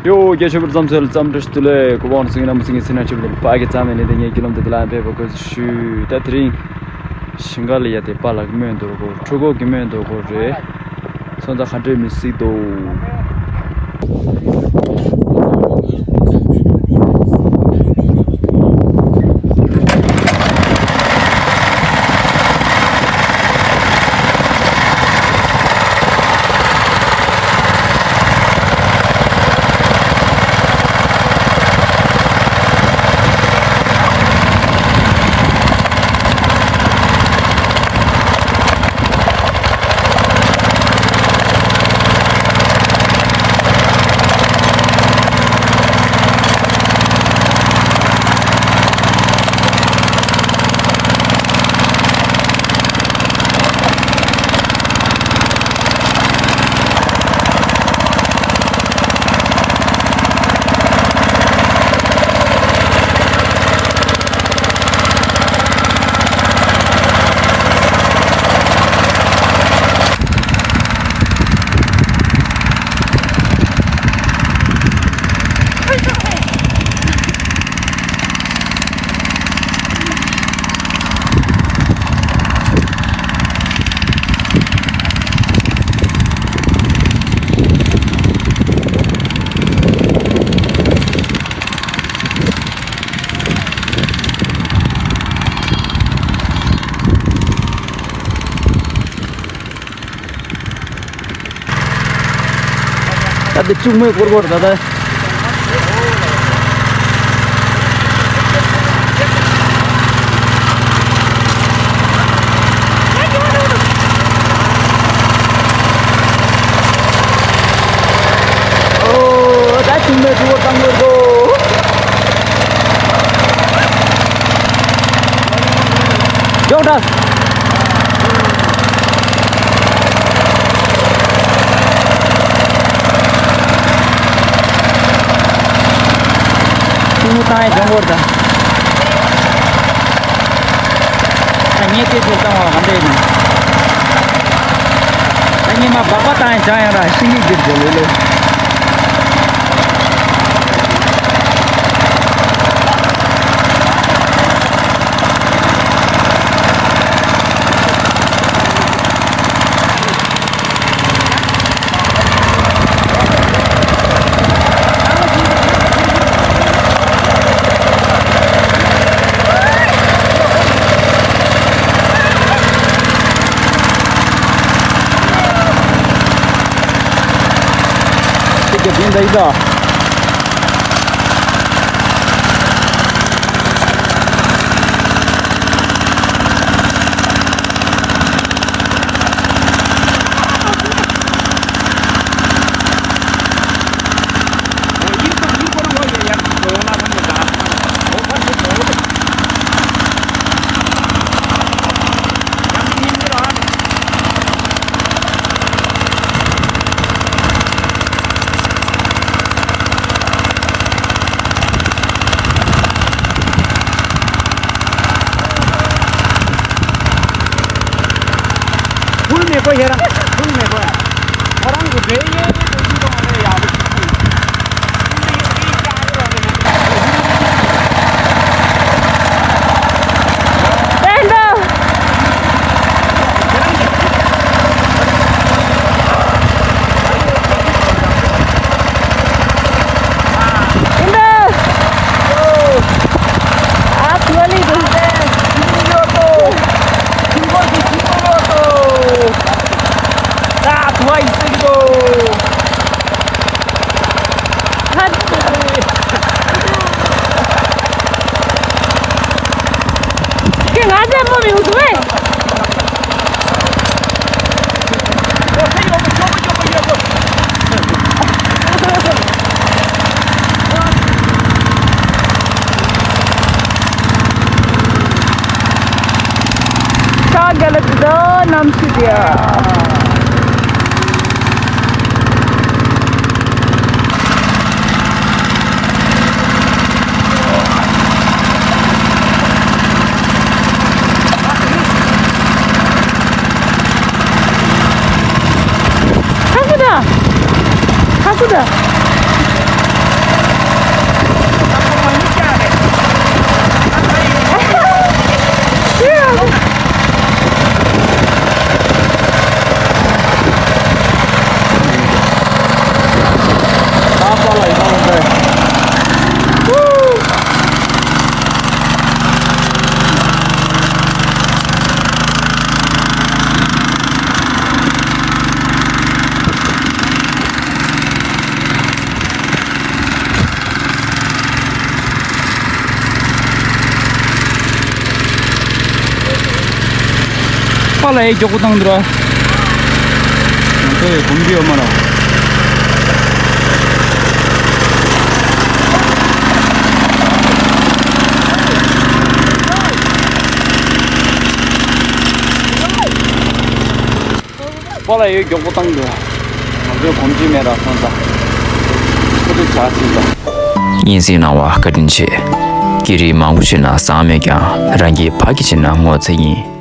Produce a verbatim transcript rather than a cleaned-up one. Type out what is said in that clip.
ཡོ། རྒྱ་ཆེན་པོར་འཚམས་འཚལ། འཚམས་འདྲི་ཞུ་ལེ། གོ་བོང་སིང་ནམ་སིང་སི་ན་ཆིབ་ལ་པ་གི་ཙམ་ནས་དེ་ངའི་ཀི་ལོམ་དེ་དེ་ལ་ཕེབས་པ་གོ་ཞུ། ད་དེ་རིང་ཤིང་ག་ལ་ཡ་དེ་པ་ལག་མོན་དུར་གོ་ཕྲུ་གོ་གི་མོན་དུར་གོ་རེད། སོང་ཙང་ཁ་འདྲེ་མི་སྲིད་དོ། ད་འདི་ཅུང་མོས་སྐོར་སྐོར་ད་ད། ཨོ་ད་ཅུང་མོས་སྐོར་བཏང་དགོས་གོ། ཡོག་ཏྲ། ཀུ་མུ་ཏང་ཡེ་ལྗང་བོར་ད། ད་ངས་དེ་ཚོ་བཏང་བ་ག་འདྲ་ཡིན་ན། ད་ངས་མ་སྦག་པ་བཏང་ཡེ་ལྗང་ཡང་ར་ཤིང་ལིག་འདིར་འཇོག་ལོས་ལོས། ཕུལ་མེད་པོ་ཡེ་རང་ཕུལ་མེད་པོ་ཡ། ཁོ་རང་གི་རེ་ཡེ་ནི་དུ་ཞུ་དང་རེ་ཡག་པོ་ཞུ། ཁ་ག་ལ་དུ་ད་ནམ་སུ་དེ་ཨ། ཁ་ཁུ་ད། ཁ་ཁུ་ད། པཱ་ལགས་ཡའི་མགྱོགས་པོ་བཏང་འདུག་ར། ང་ཚོ་ཡི་གོམས་གཤིས་ཡོད་མ་རེད། པཱ་ལགས་ཡའི་མགྱོགས་པོ་བཏང་འདུག་ང་ཚོའི་གོམས་གཤིས་མེད་ར་སོང་ཙང་། ཁོ་ཚོས་བྱ་ཟིན་ཙང་། སྙན་སེང་གནང་བ་བཀའ་དྲིན་ཆེ། སྐད་རིགས་མང་པོ་བཤད་ན་བཟང་མེད་ཀྱང་རང་གིས་ཕ་གི་བྱས་ན་ངོ་ཚ་ཡིན།